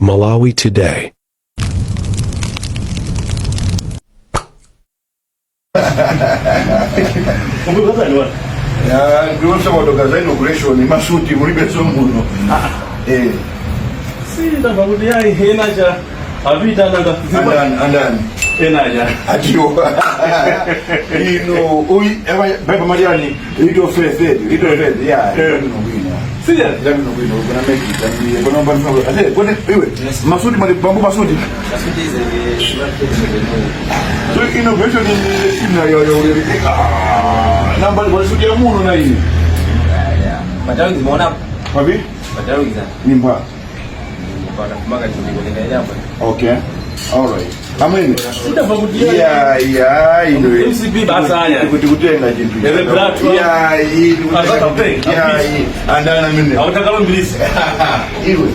Malawi Today. Ya, ndiwonse kwadoka za inauguration masuti mulibenso muno. Eh, Sindamva kuti yayi enacha apita nanga andani andani enacha. Atiwo ino uyi baiba mariani little faith, little faith, yeah. Bwino bwino. Serious? Bwino bwino, we're gonna make it and we're gonna bambo ate kone iwe masuti mali bambo masuti. So inauguration ni sina yo yo yo. Ah, namba kwa suti ya muno na hii. Matawingi zimeona. Papi? Matawingi za Nimba. patakumaka chindiko. Okay. All right. Amweni. Sindamva kuti yayi. Yeah, ino. MCP basanya. Kuti kutenga chinthu. Ebe black. Yeah, iyi. Ah, campaign. Yeah, andana mine. Akutakalombirisa. Iwe.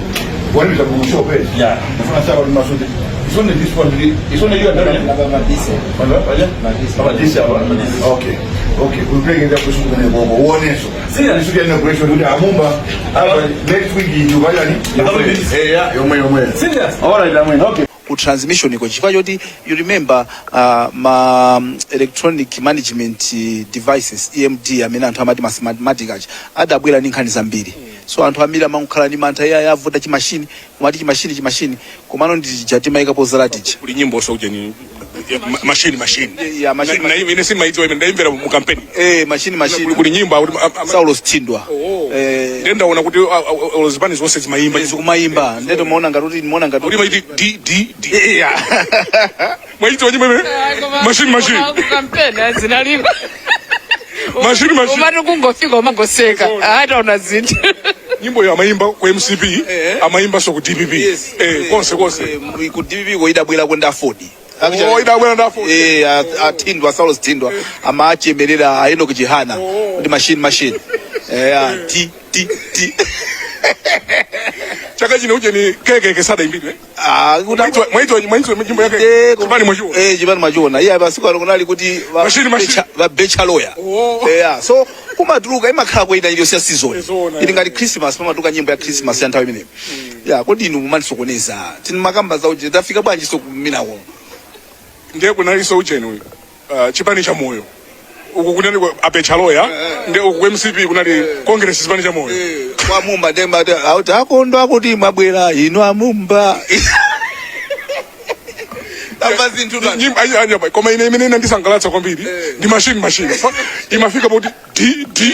Wanipita ku shop eh? Yeah. Nafuna sawa ni masuti. It's only this one. It's only you and Mabise. Mabise. Okay. Okay. Kuipengeza kusuku kwenye bongo. Uoneso. Serious? Suti ya inauguration kuti amumba. Apa next week you ni. Akalombirisa. Eh, yeah, yomwe yomwe. Serious? All right, amweni. Okay. Ku transmission iko chifukwa choti you remember ma electronic management devices, EMD, amene anthu amati ma Smartmatic aja adabwera ndi nkhani zambiri. So anthu ambiri amangokhala ndi mantha, iye ayavuta chimashini, kumati chimashini chimashini, komano ndija timayikapo zala tija. Kuli nyimbo so ujeni machine machine. Yeah, machine. Na ine simaidziwa imene ndaimvera mu campaign. Eh, machine machine. Kuli nyimbo akuti Saulo Thindwa. Oh. Eh. Ndiye ndaona kuti zipani zonse zimayimba. Zikumayimba, ndeto maona ngati kuti maona ngati kuti maiti d d d. Yeah. Mwayidziwa nyimbo imene machine machine? Kampeni azinaliko. Machine machine. Umati kungofika umangoseka, ataona zinthu. Nyimbo yo amayimba ku MCP, amayimba so ku DPP. Yes. Eh, konse konse. Eh, ku DPP ko idabwera kwenda Ford. Oh, idabwera nda Ford. Eh, athindwa, Saulo Thindwa amachemerera a Enoch Chihana kuti machine machine, eh, t t t. Chaka chino ujeni kekeke sadaimbidwe. Ah, kuti Mwaitwa nyimbo yake. Eh, chipani mwachiona. Eh, chipani mwachiona. Iye masiku ano kunali kuti Machine, machine. Vabecha lawyer. Oh. Eh, so kumatuluka imakhala kuita iliyonse ya season. Izona, ili ngati Christmas, pamatuluka nyimbo ya Christmas ya nthawi imeneyo. Ya, kodi inu mumatisokoneza, tini makamba za uje, tafika bwanji so kuminako? Ndiye kunalinso ujeni uyu chipani cha moyo. Uku kunali apechaloya, ndiye uku ku MCP kunali Congress chipani cha moyo. Kwa Mumba ndemba auti akondwa kuti mwabwera inu amumba. Tamva zinthu Nyimbo ayi ayi ayi, koma ine imene inandisangalatsa kwambiri ndi machine machine. Imafika poti d d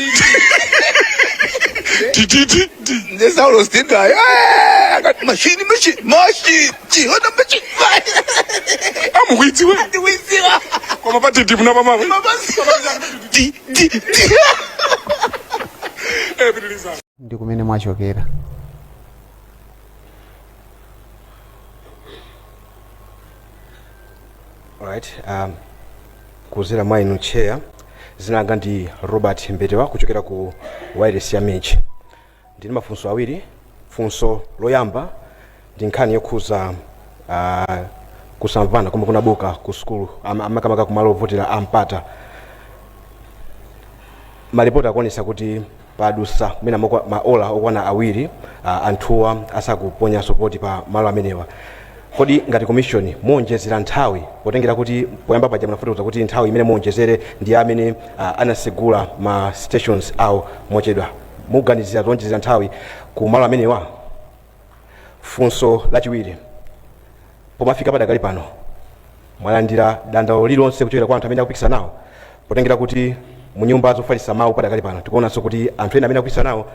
d d d d. Nde Saulo Thindwa akati machine machine machine Chihana machine. Amukuidziwe. Ndiwidziwa. Koma pati d munapamapa. D d d. Eh, pitiliza. Ndi kumene mwachokera. Alright, kuzera mwa inu Chair, zina langa ndi Robert Mbetewa kuchokera ku wireless ya Mitch. Ndili mafunso awiri. Funso loyamba ndi nkhani yokhuza kusamvana komwe kunabuka ku sukulu, makamaka kumalo ovotera ampata. Malipoti akuonesa kuti padusa kumene maola okwana 2 anthuwa asakuponyanso voti pa malo amenewa. Kodi ngati commission muonjezera nthawi, potengera kuti poyamba paja munafotokoza kuti nthawi imene muonjezere ndi amene anasegula ma stations awo mochedwa, muganizira zonjezera nthawi ku malo amenewa? Funso lachiwiri, pomafika padakali pano mwalandira dandaulo lililonse kuchokera kwa anthu amene akupikisana nawo, potengera kuti mu nyumba zofalitsa mawu padakali pano tikuonanso kuti anthu ena amene akupikisana nawo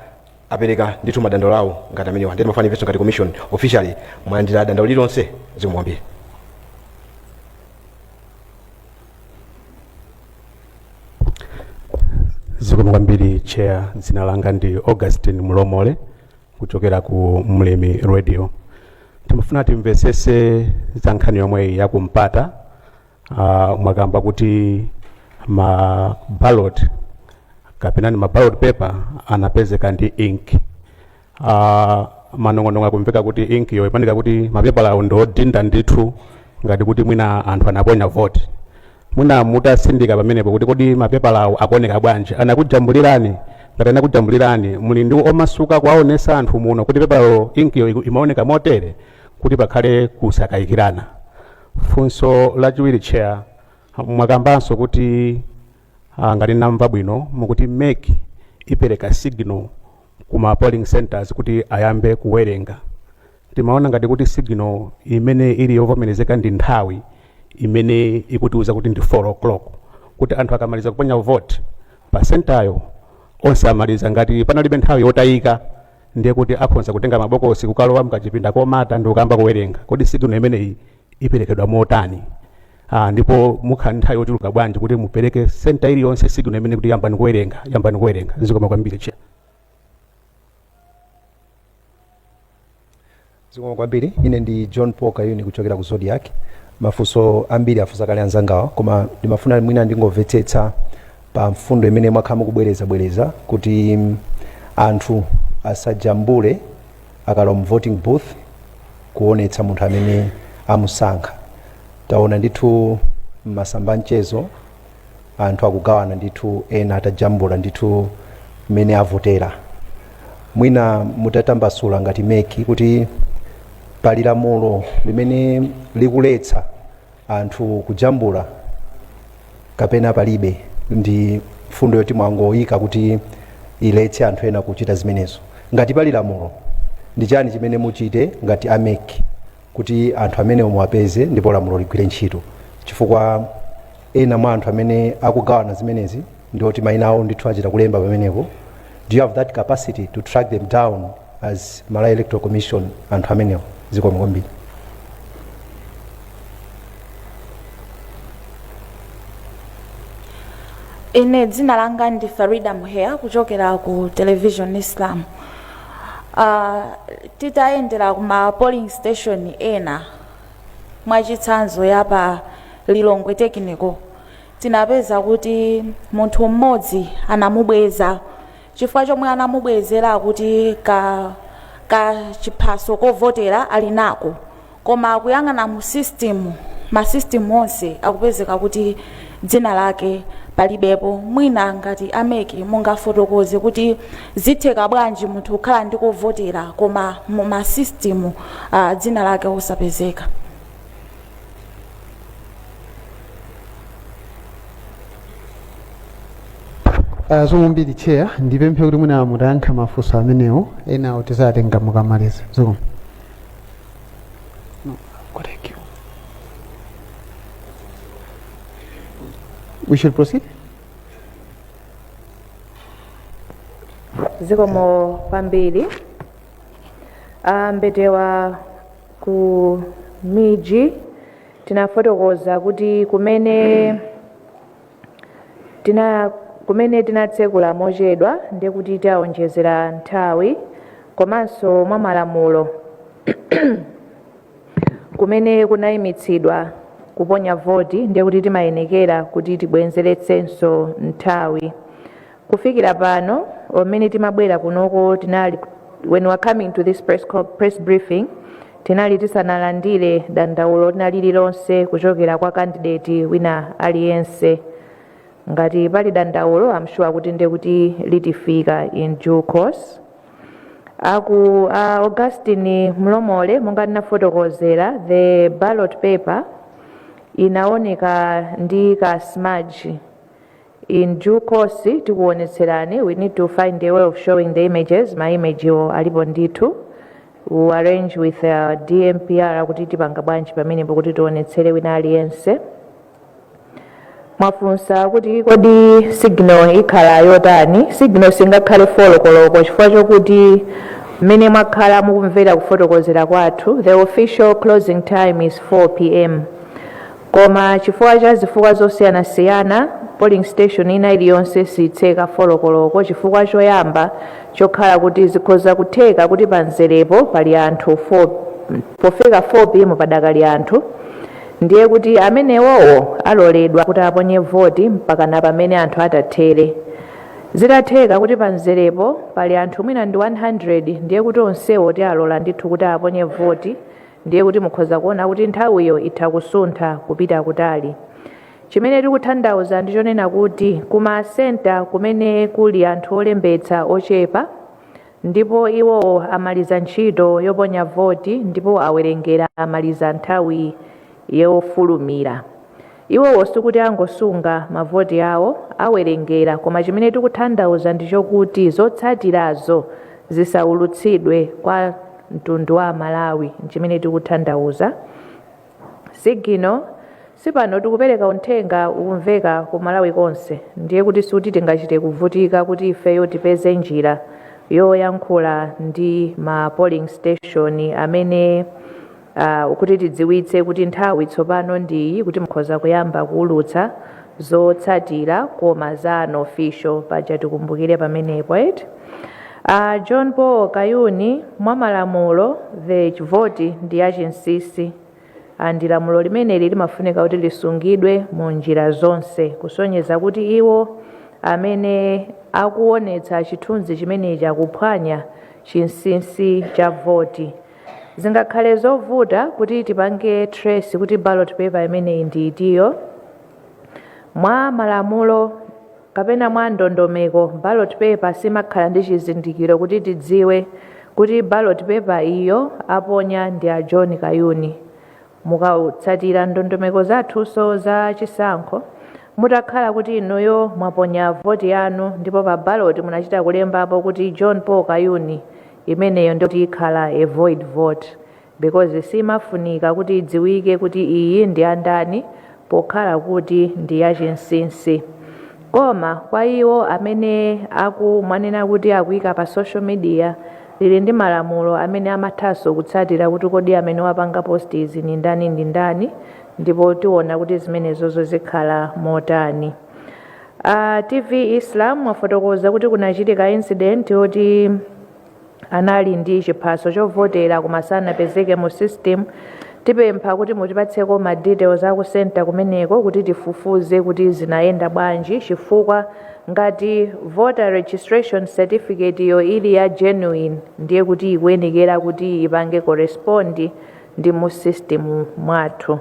apereka ndithu madandaulo awo ngati amenewa? Ndiye timafuna ifenso ngati commission, officially mwalandira dandaulo lililonse? Zikomo kwambiri. Zikomo kwambiri, Chair. Dzina langa ndi Augustine Mulomole kuchokera ku Mlimi Radio. Timafuna timvetsetse za nkhani yomwe yakumpata. Mwakamba kuti ma ballot kapena ni ma ballot paper anapezeka ndi ink. Manong'onong'o akumveka kuti ink yo imaoneka kuti mapepala awo ndiodinda ndithu, ngati kuti mwina anthu anaponya vote. Mwina mutatsindika pamenepo kuti kodi mapepala awo akuoneka bwanji, anakujambulirani? Ngati anakujambulirani, muli ndi omasuka kuwaonesa anthu muno kuti pepalalo ink yo imaoneka motere? Kuti pakhale kusakayikirana. Funso lachiwiri, Chair, mwakambanso kuti ngati ndamva bwino, mukuti MEC ipereka signal kuma polling centers kuti ayambe kuwerenga. Timaona ngati kuti signal imene ili yovomerezeka ndi nthawi imene ikutiuza kuti ndi 4 o'clock, kuti anthu akamaliza kuponya vote pa center-yo, onse amaliza, ngati panalibe nthawi yotayika, ndiye kuti akhonza kutenga mabokosi, kukalowa mkachipinda komata ndi kukamba kuwerenga. Kodi signal imeneyi iperekedwa motani? Ndipo mukhala ndi nthawi yochuluka bwanji kuti mupereke center iliyonse signal imene kuti yambani kuwerenga, yambani kuwerenga? Zikomo kwambiri, Chair. Zikomo kwambiri. Ine ndi John Paul Kayuni kuchokera ku Zodiak. Mafunso ambiri afunsa kale anzangawa, koma ndimafuna mwina ndingomvetsetsa pa mfundo imene mwakhala mukubwerezabwereza kuti anthu asajambule akalowa mu voting booth kuonetsa munthu amene amusankha. Taona ndithu m'masamba mchezo anthu akugawana ndithu, ena atajambula ndithu mmene avotera. Mwina mutatambasula ngati MEC kuti pali lamulo limene likuletsa anthu kujambula kapena palibe, ndi mfundo yoti mwangoyika kuti iletse anthu ena kuchita zimenezo? Ngati pali lamulo, ndi chani chimene muchite ngati a MEC kuti anthu amenewo muwapeze ndipo lamulo ligwire ntchito? Chifukwa ena mwa anthu amene akugawana zimenezi ndi oti mayina awo ndithu achita kulemba pamenepo. Do you have that capacity to track them down as Malawi Electoral Commission, anthu amenewo? Zikomo kwambiri. Ine dzina langa ndi Farida Muheya kuchokera ku Television Islam. Titayendera kuma polling station ena, mwachitsanzo ya pa Lilongwe Technical, tinapeza kuti munthu mmodzi anamubweza. Chifukwa chomwe anamubwezera kuti ka chiphaso kovotera ali nako, koma kuyang'ana mu system, ma system onse akupezeka kuti dzina lake palibepo. Mwina ngati a MEC mungafotokoze kuti zitheka bwanji munthu kukhala ndi kovotera koma mu ma system dzina lake osapezeka? Zikomo kwambiri, Chair. Ndipemphe kuti mwina mutayankha mafunso amenewo, enawo tizatenga mukamaliza. Zikomo. No, I've got a queue. We should proceed. Zikomo kwambiri. Mbetewa ku miji tinafotokoza kuti kumene tinatsekula mochedwa ndiye kuti taonjezera nthawi, komanso mwa malamulo kumene kunayimitsidwa kuponya voti ndiye kuti timayenekera kuti tibwezeretsenso nthawi. Kufikira pano pamene timabwera kunoko, tinali, when we were coming to this press briefing, tinali tisanalandire dandaulo lina lililonse kuchokera kwa candidate wina aliyense. Ngati pali dandaulo, I'm sure kuti ndiye kuti litifika in due course. Aku Augustine Mlomole, monga ndinafotokozera, the ballot paper inaoneka ndi ka smudge. In due course tikuonetserani. We need to find a way of showing the images. Ma image wo alipo ndithu. We arrange with DMPR kuti tipanga bwanji pamenepo kuti tionetsere wina aliyense. Mwafunsa kuti kodi signal ikhala yotani? Signal singakhale 4 koloko chifukwa chokuti mmene mwakhala mukumvera kufotokozera kwathu, the official closing time is 4 p.m., koma chifukwa cha zifukwa zosiyanasiyana polling station ina iliyonse sitseka 4 koloko, chifukwa choyamba chokhala kuti zikhoza kutheka kuti pamzerepo pali anthu 4, pofika 4 p.m. padakali anthu, ndiye kuti amenewowo aloledwa kuti aponye voti mpakana pamene anthu atathere. Zitatheka kuti pamzerepo pali anthu mwina ndi 100, ndiye kuti onsewo tialola ndithu kuti aponye voti, ndiye kuti mukhoza kuona kuti nthawiyo itha kusuntha kupita kutali. Chimene tikutanthauza ndi chonena kuti kuma center kumene kuli anthu olembetsa ochepa, Ndipo iwowo amaliza ntchito yoponya voti ndipo awerengera amaliza nthawi yofulumira. Iwowo sikuti angosunga mavoti awo, awerengera koma chimene tikuthandauza ndi chokuti zotsatirazo zisaulutsidwe kwa mtundu wa Amalawi nchimene tikuthandauza. Signal sipano tikupereka uthenga ukumveka ku Malawi konse ndiye kuti sikuti tingachite kuvutika kuti ifeyo tipeze njira yoyankhula ndi ma polling station amene kuti tidziwitse kuti nthawi tsopano ndi iyi kuti mukhoza kuyamba kuulutsa zotsatira koma za unofficial paja tikumbukire pamenepo eti. John Paul Kayuni mwa malamulo the vote ndi yachinsisi and lamulo limeneli limafunika kuti lisungidwe mu njira zonse kusonyeza kuti iwo amene akuonetsa chithunzi chimenechi akuphwanya chinsinsi cha voti. Zingakhale zovuta kuti tipange trace kuti ballot paper imeneyi ndi itiyo. Mwa malamulo kapena mwa ndondomeko ballot paper simakhala ndi chizindikiro kuti tidziwe kuti ballot paper iyo aponya ndi a John Kayuni. Mukatsatira ndondomeko zathunso za chisankho, mutakhala kuti inuyo mwaponya voti yanu ndipo pa ballot munachita kulembapo kuti John Paul Kayuni, imeneyo ndikuti ikhala a void vote because simafunika kuti idziwike kuti iyi ndi yandani pokhala kuti ndi yachinsinsi. Koma kwa iwo amene aku mwanena kuti akuika pa social media, lili ndi malamulo amene amathanso kutsatira kuti kodi amene wapanga post izi ndi ndani ndi ndani ndipo tiona kuti zimenezozo zikhala motani. TV Islam mwafotokoza kuti kunachitika incident yoti anali ndi chiphaso chovotera koma sanapezeke mu system. Tipempha kuti mutipatseko ma details aku center kumeneko kuti tifufuze kuti zinayenda bwanji chifukwa ngati voter registration certificate yo ili ya genuine ndiye kuti ikuyenekera kuti ipange correspond ndi mu system mwathu.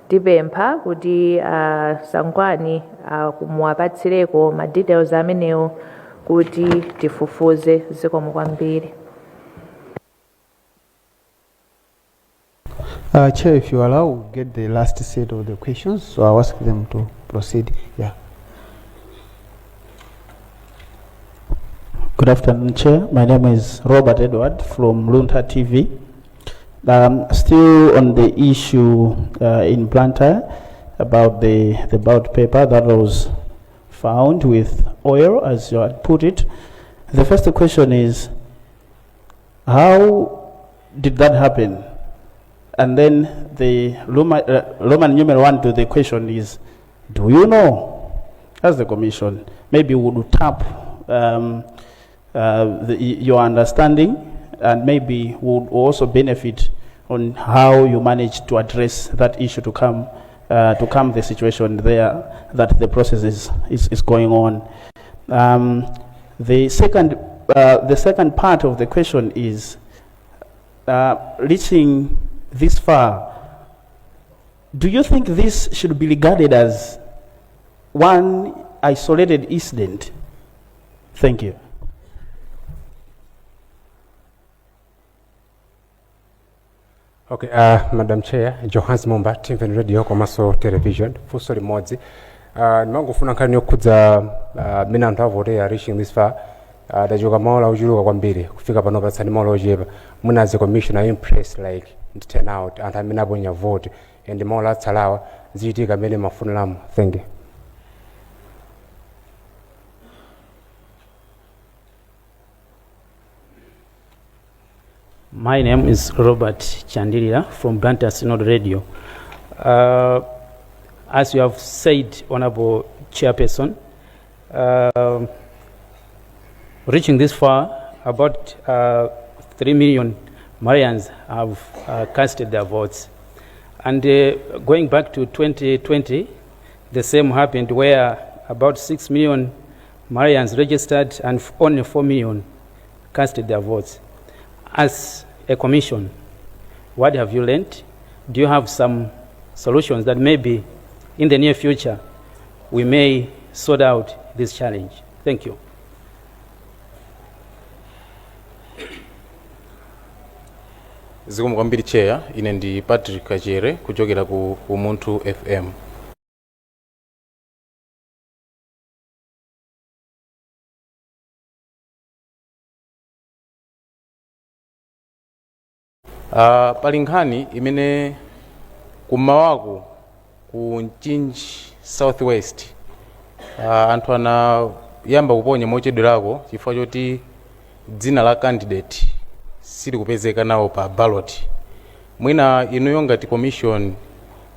Tipempha kuti Sangwani muwapatsireko ma details amenewo kuti tifufuze. Zikomo kwambiri. Chair, if you allow, we'll get the last set of the questions, so I'll ask them to proceed. Yeah. Good afternoon, Chair. My name is Robert Edward from Luntha TV. Still on the issue in Blantyre about the ballot paper that was found with oil, as you had put it. The first question is, how did that happen? And then the Roman numeral 1 to the question is, do you know, as the commission, maybe would tap your understanding and maybe would also benefit on how you managed to address that issue to calm the situation there that the process is going on. The second part of the question is reaching this far, do you think this should be regarded as one isolated incident? Thank you. Okay, Madam Chair, Johans Mumba, Timveni Radio komanso Television, funso limodzi. Ndimangofuna nkhani yokhudza mmene anthu avotera reaching this far. Tachoka maola ochuluka kwambiri kufika pano patsala maola ochepa. Mwina as a commissioner impressed like ndi turnout anthu amene aponya vote and maola atsalawa zichitika mmene mafuniramo. Thank you. My name is Robert Chandilira from Blantyre Synod Radio. As you have said, Honorable Chairperson, reaching this far, about 3 million Malawians have casted their votes. And going back to 2020, the same happened where about 6 million Malawians registered and only 4 million casted their votes. As a commission, what have you learned? Do you have some solutions that maybe in the near future we may sort out this challenge? Thank you. Zikomo kwambiri, Chair. Ine ndi Patrick Kachere kuchokera ku Umunthu FM. Pali nkhani imene kummawaku ku Mchinji Southwest anthu anayamba kuponya mochedwerako chifukwa choti dzina la candidate silikupezeka nawo pa ballot. Mwina inuyo ngati commission,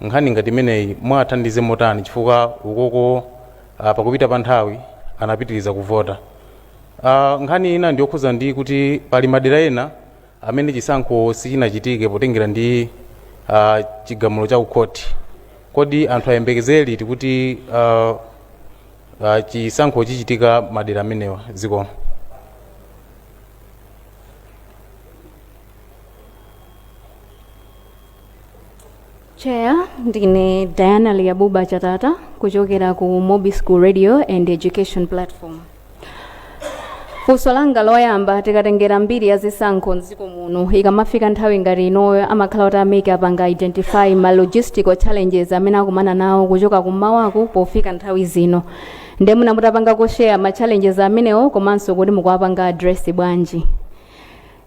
nkhani ngati imeneyi mwathandize motani, chifukwa ukoko pakupita pa nthawi anapitiriza kuvota? Nkhani ina ndiyokhuza ndi kuti pali madera ena amene chisankho sichinachitike potengera ndi chigamulo cha kukhoti. Kodi anthu ayembekezere liti kuti chisankho chichitika madera amenewa? Zikomo. Chair, ndine Diana Liabuba Chatata kuchokera ku Mobi School Radio and Education Platform. Funso langa loyamba, tikatengera mbiri ya zisankho mdziko muno, ikamafika nthawi ngati inoyo amakhala kuti a MEC apanga identify ma logistical challenges amene akumana nawo kuchoka kummawaku pofika nthawi zino. Ndiye mwina mutapanga share ma challenges amenewo komanso kuti mukuwapanga address bwanji.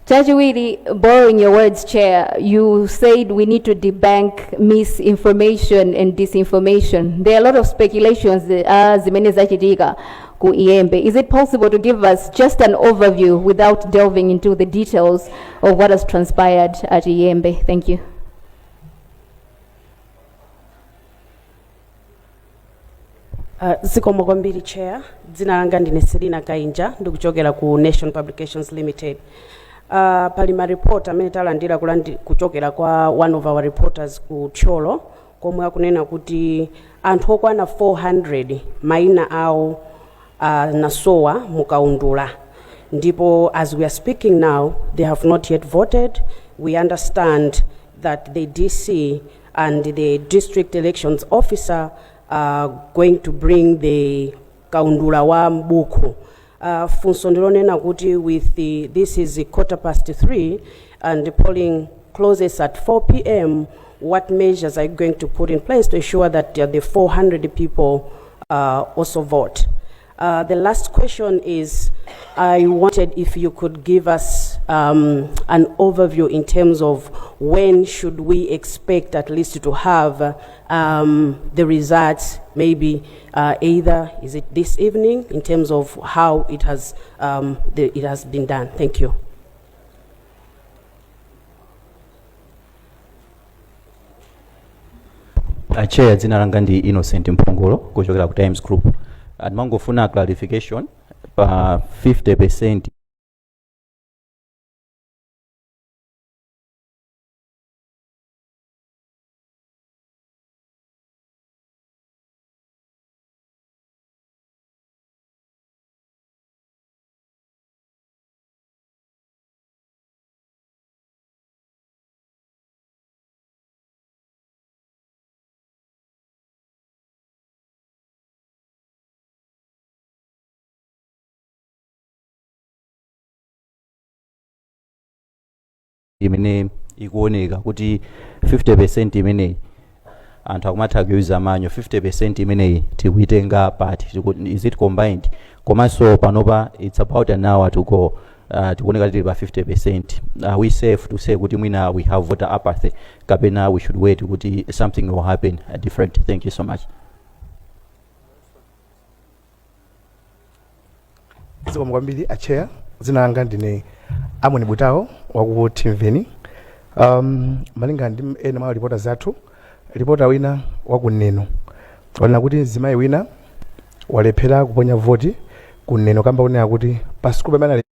Chachiwiri, borrowing your words, Chair, you said we need to debunk misinformation and disinformation. There are a lot of speculations zimene zachitika ku Iyembe. Is it possible to give us just an overview without delving into the details of what has transpired at Iyembe? Thank you. Zikomo kwambiri, Chair. Dzina langa ndine Selina Kainja, ndikuchokera ku Nation Publications Limited. Pali ma report amene talandira kuchokera kwa one of our reporters ku Thyolo, komwe akunena kuti anthu okwana 400 mayina awo anasowa mukaundula, ndipo as we are speaking now they have not yet voted. We understand that the DC and the district elections officer are going to bring the kaundula wa mbuku. Funso ndilonena kuti this is 3:15 and the polling closes at 4 p.m., what measures are you going to put in place to ensure that the 400 people also vote? The last question is, I wanted if you could give us an overview in terms of when should we expect at least to have the results, maybe either is it this evening, in terms of how it has been done. Thank you. Chair, dzina langa ndi Innocent Mphongolo kuchokera ku Times Group. Ndimangofuna clarification pa 50% imene ikuoneka kuti 50% imeneyi anthu akumatha kuyuza manual, 50% imeneyi tikuitenga pati? Is it combined? Komanso panopa it's about an hour to go, tikuoneka tili pa 50%. Are we safe to say kuti mwina we have voter apathy, kapena we should wait kuti something will happen different? Thank you so much. Zikomo kwambiri, a Chair. Dzina langa ndine Amoni Butawo waku Timveni. Malinga ndi ena mwa reporters athu, reporter wina wakuneno wanena kuti mzimayi wina walephera kuponya voti kuneno kamba kunena kuti pa sukulu pamene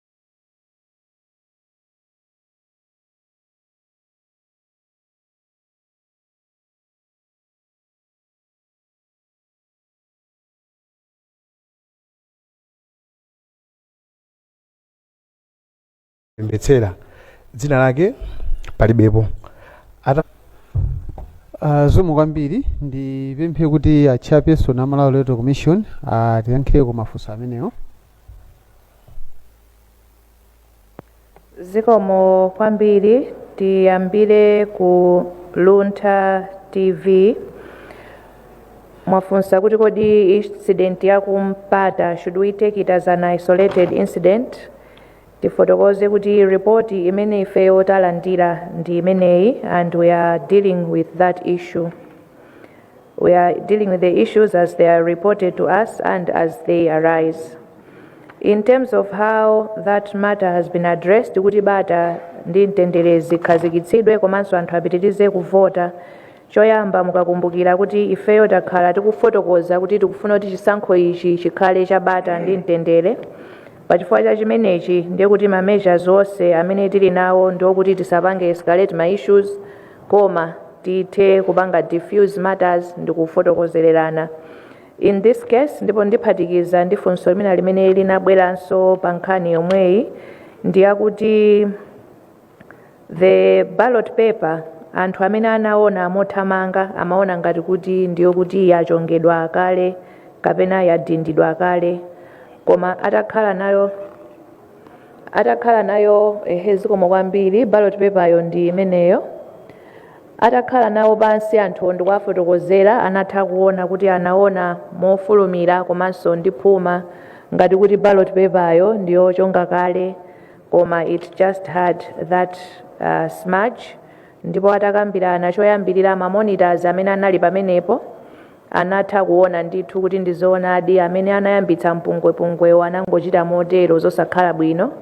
analembetsera dzina lake palibepo ata. Zikomo kwambiri. Ndipemphe kuti a chairperson a Malawi Electoral Commission atiyankhireko mafunso amenewo. Zikomo kwambiri. Tiyambire ku Luntha TV. Mwafunsa kuti kodi incident ya kuMpata, should we take it as an isolated incident? Tifotokoze kuti ripoti imene ifeyo talandira ndi imeneyi, and we are dealing with that issue. We are dealing with the issues as they are reported to us and as they arise. In terms of how that matter has been addressed, kuti bata ndi mtendere zikhazikitsidwe komanso anthu apitirize kuvota, choyamba mukakumbukira kuti ifeyo takhala tikufotokoza kuti tikufuna kuti chisankho ichi chikhale cha bata ndi mtendere. Pachifukwa cha chimenechi, ndiye kuti ma measures onse amene tili nawo ndiokuti tisapange escalate ma issues, koma tithe kupanga diffuse matters ndi kufotokozererana. In this case, ndipo ndiphatikiza ndi funso limene limene linabweranso pa nkhani yomweyi, ndiyakuti the ballot paper, anthu amene anaona mothamanga amaona ngati kuti ndiyo kuti yachongedwa kale kapena yadindidwa kale, koma atakhala nayo, ehe, zikomo kwambiri, ballot paper yo ndi imeneyo. Atakhala nawo pansi anthu ndikuwafotokozera, anatha kuona kuti anaona mofulumira komanso ndi phuma ngati kuti ballot paper yo ndiyochonga kale, koma it just had that smudge. Ndipo atakambirana choyambirira, ma monitors amene anali pamenepo anatha kuona ndithu kuti ndizoonadi, amene anayambitsa mpungwepungwewo anangochita motero zosakhala bwino.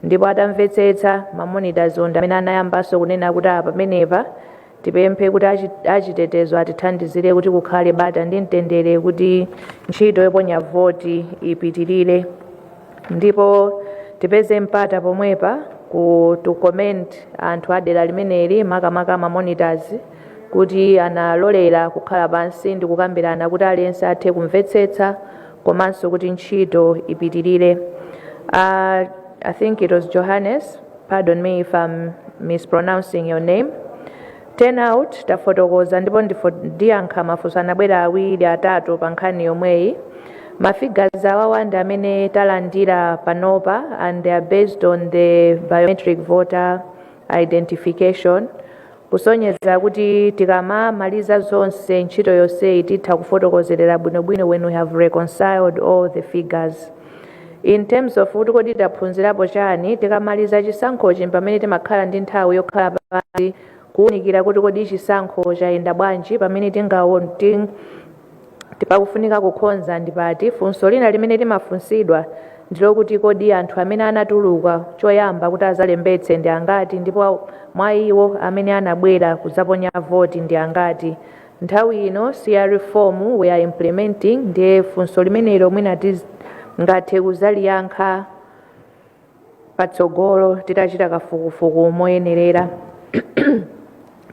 Ndipo atamvetsetsa, ma monitors ndi amene anayambanso kunena kuti apa pamenepa tipemphe kuti achitetezo atithandizire kuti kukhale bata ndi mtendere, kuti ntchito yoponya voti ipitirire. Ndipo tipeze mpata pomwepa ku to commend anthu a dera limeneli, makamaka ma monitors, kuti analolera kukhala pansi ndi kukambirana kuti aliyense athe kumvetsetsa komanso kuti ntchito ipitirire. I think it was Johannes, pardon me if I'm mispronouncing your name. Turnout tafotokoza, ndipo ndiyankha mafunso anabwera awiri, atatu pa nkhani yomweyi. Ma figures awawa ndi amene talandira panopa, and they are based on the biometric voter identification, kusonyeza kuti tikamamaliza zonse, ntchito yonseyi, titha kufotokozerera bwinobwino when we have reconciled all the figures. In terms of kuti kodi taphunzirapo chani, tikamaliza chisankhochi pamene timakhala ndi nthawi yokhala pansi kuwunikira kuti kodi chisankho chayenda bwanji, pamene tingaone tipakufunika kukonza ndipati. Funso lina limene timafunsidwa ndilokuti kodi anthu amene anatuluka choyamba kuti azalembetse ndi angati, ndipo mwa iwo amene anabwera kudzaponya voti ndi angati? Nthawi ino si ya reform we are implementing, ndiye funso limenelo mwina ngathe kuzaliyankha patsogolo titachita kafukufuku moyenerera.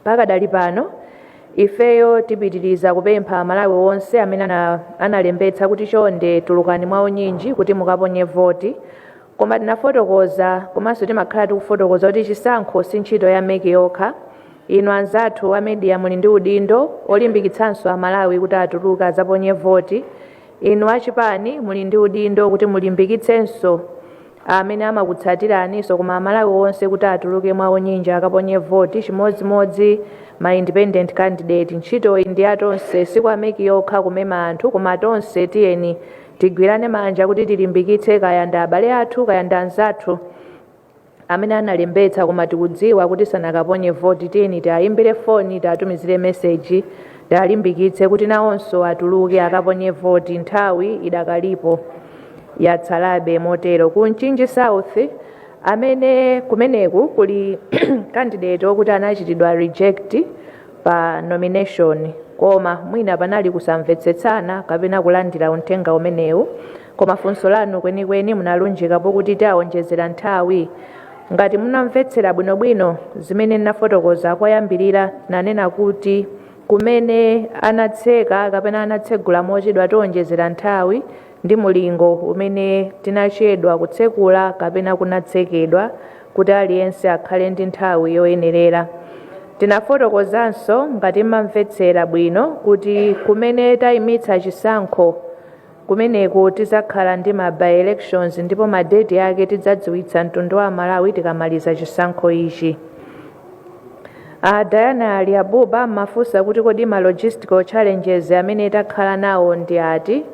Pakadali pano ifeyo tipitiriza kupempha Amalawi onse amene analembetsa kuti chonde tulukani mwaunyinji kuti mukaponye voti. Koma tinafotokoza komanso timakhala tikufotokoza kuti chisankho si ntchito ya MEC yokha. Inu anzathu a media muli ndi udindo olimbikitsanso Amalawi kuti atuluke azaponye voti. Inu achipani muli ndi udindo kuti mulimbikitsenso amene amakutsatiraniso, koma Amalawi onse kuti atuluke mwaunyinji akaponye voti, chimodzimodzi ma independent candidate. Ntchitoyi ndi atonse, si kwa MEC yokha kumema anthu, koma tonse tiyeni tigwirane manja kuti tilimbikitse, kaya ndi abale athu, kaya ndi anzathu amene analembetsa koma tikudziwa kuti sanakaponye voti, tiyeni tiayimbire foni, tiatumizire meseji, tialimbikitse kuti nawonso atuluke akaponye voti. Nthawi idakalipo, yatsalabe motero. Ku Mchinji South, amene kumeneku kuli candidate wokuti anachitidwa reject pa nomination, koma mwina panali kusamvetsetsana kapena kulandira uthenga umenewu. Koma funso lanu kwenikweni munalunjikapo kuti tiawonjezera nthawi. Ngati munamvetsera bwinobwino zimene ndinafotokoza koyambirira, nanena kuti kumene anatseka kapena anatsegula mochedwa, tiwonjezera nthawi ndi mulingo umene tinachedwa kutsekula kapena kunatsekedwa, kuti aliyense akhale ndi nthawi yoyenerera. Tinafotokozanso, ngati mmamvetsera bwino, kuti kumene tayimitsa chisankho kumeneku tizakhala ndi ma by elections, ndipo ma date ake tidzadziwitsa mtundu wa Malawi tikamaliza chisankho ichi. Diana Ali Abuba mafunsa kuti kodi ma logistical challenges amene takhala nawo ndi ati.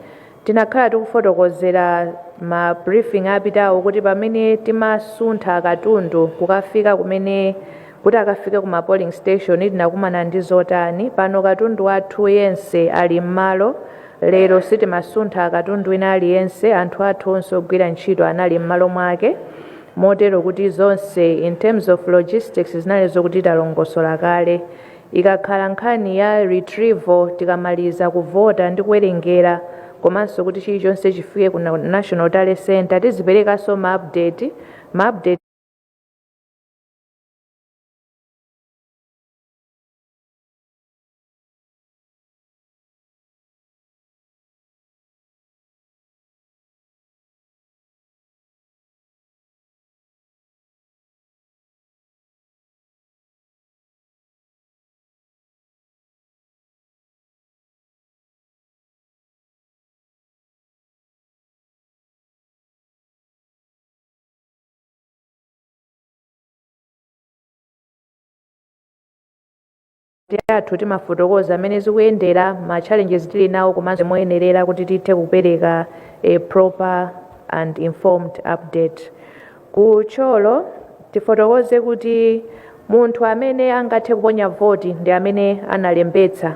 Tinakhala tikufotokozera ma briefing apitawo kuti pamene timasuntha katundu kukafika kumene kuti akafike kuma polling station, tinakumana ndi zotani. Pano katundu wathu yense ali m'malo. Lero sitimasuntha katundu wina aliyense. Anthu athu onse ogwira ntchito anali m'malo mwake, motero kuti zonse in terms of logistics zinali zokuti talongosola kale. Ikakhala nkhani ya retrieval, tikamaliza kuvota ndi kuwerengera komanso kuti chilichonse chifike ku National Tally Center, tiziperekanso ma update athu. Timafotokoza amene zikuyendera, ma challenges tili nawo, komanso moyenerera kuti tithe kupereka a proper and informed update. Ku Thyolo tifotokoze kuti munthu amene angathe kuponya voti ndi amene analembetsa.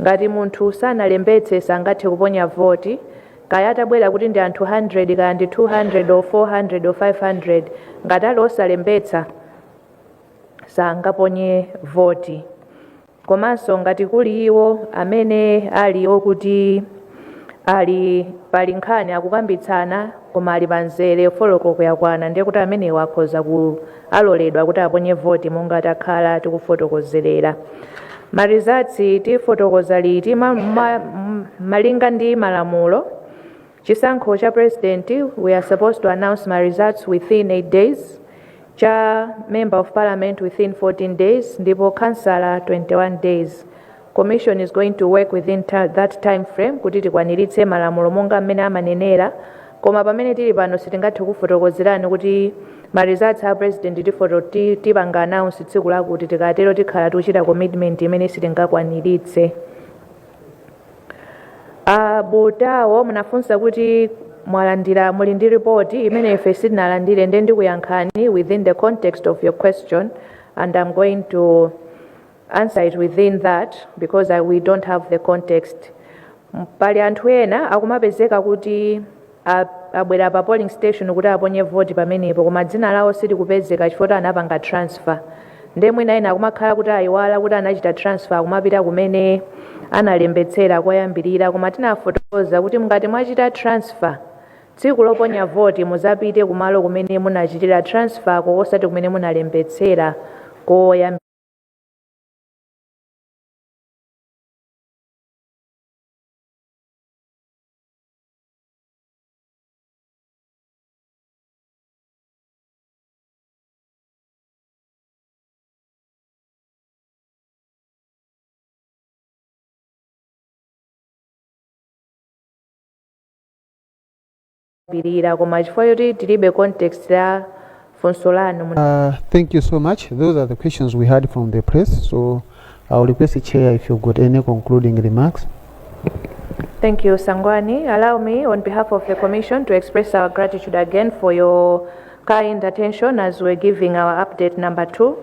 Ngati munthu sanalembetse, sangathe kuponya voti, kaya atabwera kuti ndi anthu 100, kaya ndi 200 or 400 or 500. Ngati ali osalembetsa, sangaponye voti. Komanso ngati kuli iwo amene ali okuti ali pali nkhani akukambitsana koma ali pamzere, 4 o'clock yakwana, ndiye kuti amenewo akhoza ku aloledwa kuti aponye voti monga takhala tikufotokozerera. Ma results tifotokoza liti? Malinga ndi malamulo, chisankho cha president, we are supposed to announce ma results within 8 days, cha member of parliament within 14 days, ndipo councillor 21 days. Commission is going to work within that time frame kuti tikwaniritse malamulo monga mmene amanenera. Koma pamene tili pano sitingathe kufotokozerani kuti ma results a president tipanga announce tsiku lakuti. Tikatero tikhala tikuchita commitment imene sitingakwaniritse. Abutawo munafunsa kuti mwalandira, muli ndi ripoti imene ife sitinalandire, ndiye ndikuyankhani within the context of your question and I'm going to answer it within that because we don't have the context. Pali anthu ena akumapezeka kuti abwera pa polling station kuti aponye voti pamenepo, koma dzina lawo silikupezeka chifukwa anapanga transfer. Ndiye mwina ena akumakhala kuti ayiwala kuti anachita transfer, akumapita kumene analembetsera koyambirira. Koma tinafotokoza kuti ngati mwachita transfer, tsiku loponya voti muzapite kumalo kumene munachitira transfer ko, osati kumene munalembetsera koyambirira. Koma chifukwa choti tilibe context ya funso lanu. Thank you so much. Those are the questions we had from the press. So I will request the chair if you've got any concluding remarks. Thank you, Sangwani. Allow me, on behalf of the Commission, to express our gratitude again for your kind attention as we're giving our update number 2.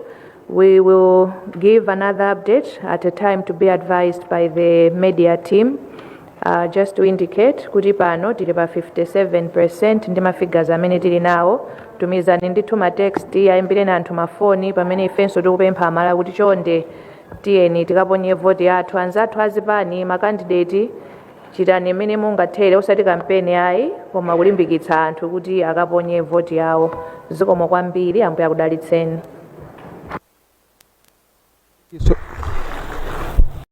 We will give another update at a time to be advised by the media team. Just to indicate kuti pano tili pa 57% ndi ma figures amene tili nawo. Tumizani ndithu ma text, ayimbireni anthu mafoni, pamene ifenso tikupempha Amalawi kuti chonde tiyeni tikaponye voti yathu. Anzathu azipani, ma candidate, chitani mmene mungathere, osati kampeni ayi, koma kulimbikitsa anthu kuti akaponye voti yawo. Zikomo kwambiri, Ambuye akudalitseni.